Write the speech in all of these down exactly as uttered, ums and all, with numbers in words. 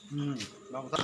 Hmm, bagus.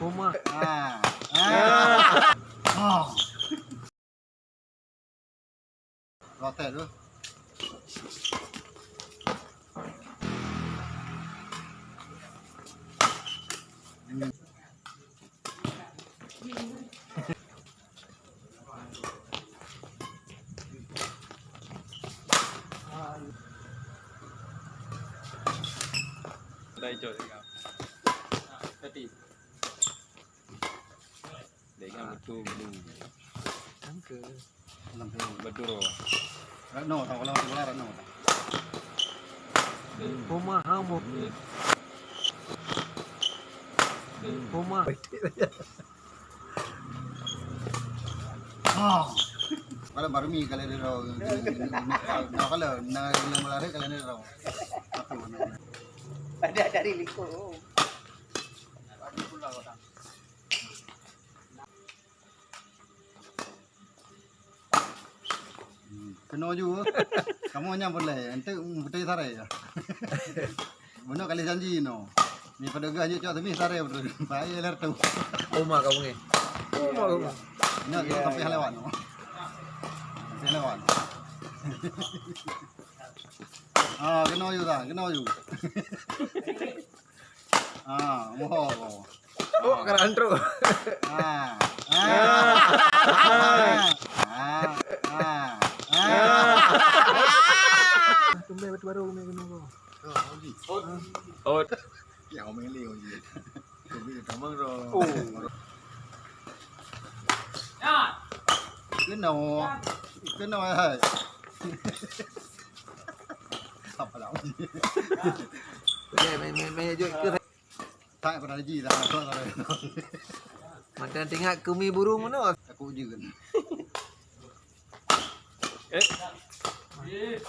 Rumah. Ah. Ah. Ah. Rotek tu. Hmm. Dai jok. Tadi. Dek ingat beutôi bulu. Sangka. Beutôi. Ratno tau, kalau bola Ratno tau. Rumah hamba. Rumah. Ha. Kalau baru mi kalau dia tahu. Nah, kalau nak, nak melarang kalau dia tahu. Apa mana? Ada dari liko. Hmm, keunoe ju. Kamoe nyan boleh, enteuk beutôi sarai ya. Bunoe kali janji no. Ni pada gah jeuet cok teumih sarai beutôi. Baik ler tu. Oma kamoe ngi. Oma kamoe. Nya kita sampai lewat no. Sampai lewat. Ah, keunoe ju dah, keunoe ju. Ah, moho. Oh, kena antro. Ah. Ah. Ah. Ah. Ah. Tumbai batu baru kena kena ko. Oh, Oji. Oh. Ya, omong ni Oji. Oji tamang ro. Oh. Kena. Kena hai. Apa dah? Oji. Main, main, main, main, jom ikut. Tak pernah lagi dah. Mata tengok kumi burung mana? Aku je kan. Eh.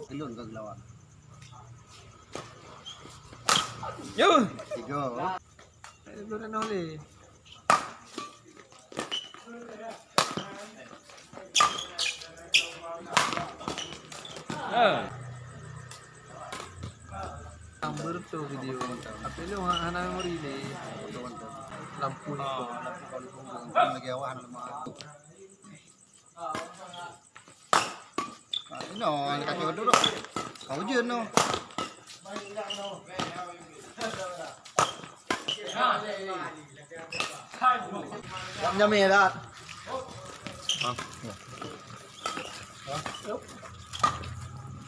Telur ke gelawan? Yo. Tiga. Eh, belum nak oleh. Ha. Yang betul video. Tapi lu hana memori ni. Lampu ni. Lagi awak hana lemah. Ah, inoe, kaki beudôk. Ka ujeuen noh. Nyamé dah.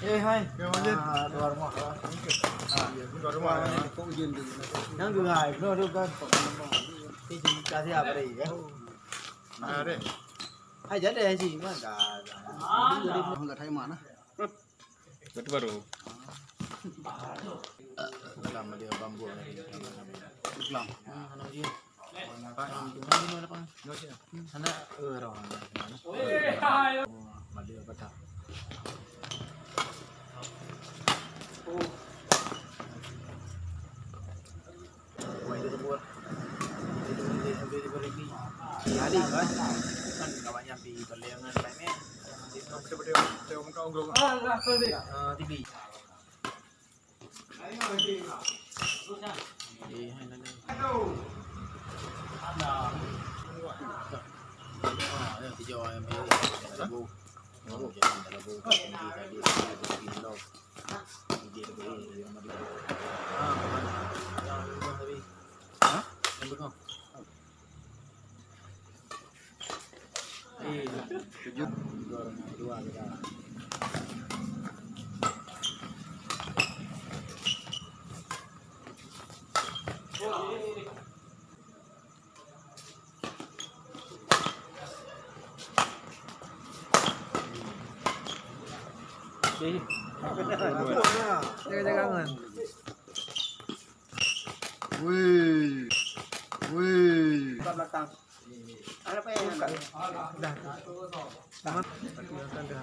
Eh, hai. Ah, tuan rumah. Ah, tuan rumah. Kok ujeuen tu? Nang tu hai, no tu kan. Ini kasih apa ya? Nah, deh. Hai, jadi hai sih, mah dah. Enggak thay mana? Batu baru. Dalam dia bambu. Islam. Pak, ini mana, Pak? Sana, eh, roh. Madu apa tak? Wah, itu tepuk. Itu, itu, itu, itu, itu, itu. Jadi, kan? Kan kawan nyampi perlengkapan lain, eh. Betul, betul, betul, betul, betul. Ah, T V. Eh, hai, hai, hai. Ah, ya, tiga orang yang main. Ada bu. Oh, jangan ada bu. Tadi, tadi, tadi, tadi, tadi. Jaga-jaga angan. Wih. Wih. Buka belakang. Ada apa yang buka? Dah. Tamat. Aku yang akan dah.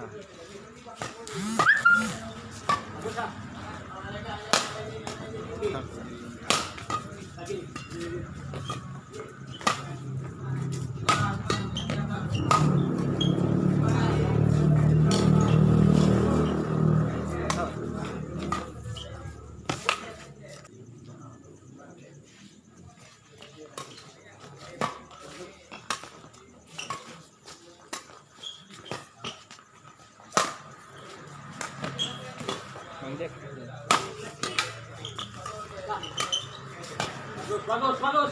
Bagus, bagus.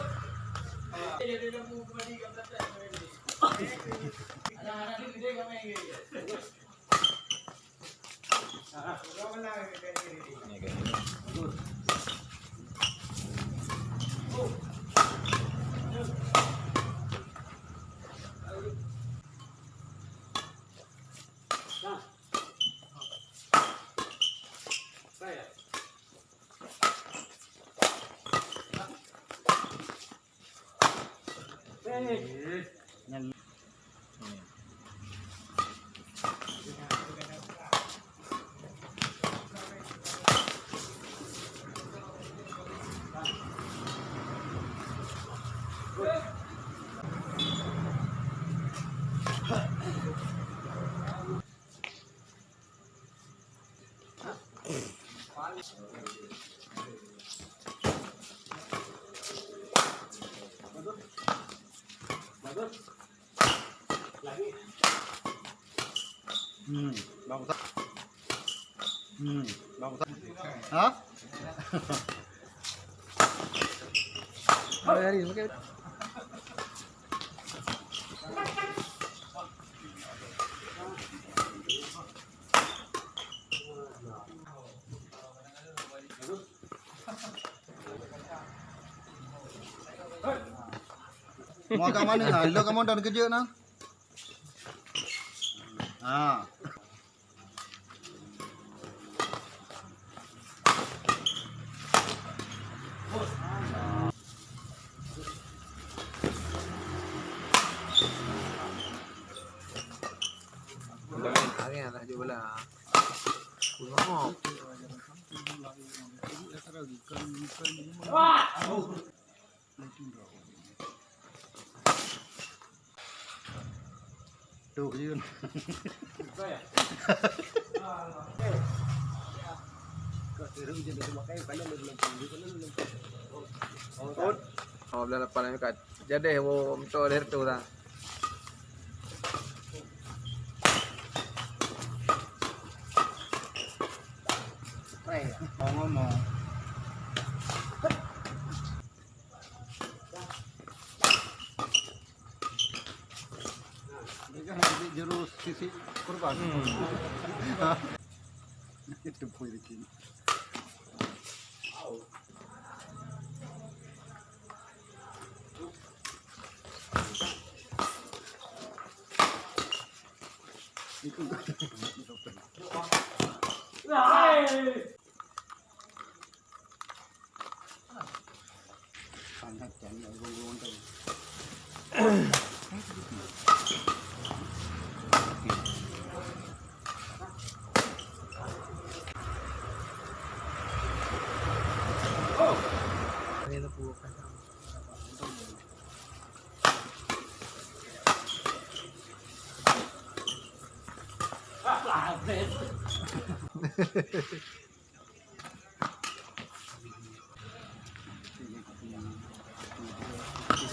Hmm, bagus. Hmm, bagus. Hah? Hari-hari pakai. Mau agak mana lah? Lo kamu dah kejut nah. Ha. Angin lah jauh lah. Pun ngop. Tuh, Yun. Oh, belah lapan ni kat. Jadi, wo, motor dia tu dah. Ngomong. Dia kan ada jurus sisik korban. Hmm. Itu pun bikin. Itu.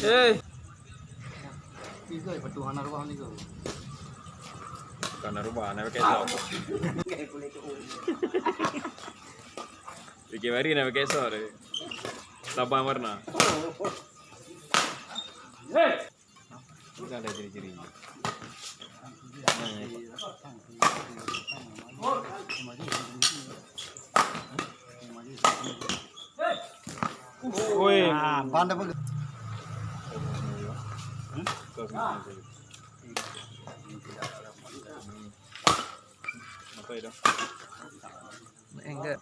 Eh. Tiga ya, patuh anak rumah ni tu. Bukan anak rumah, anak pakai esok. Bikin baru nak pakai esok tu. Lapan warna. Hei. Bukan ada ciri-ciri. Woi. Ah, ban dah bagus. Apa itu? Enggak.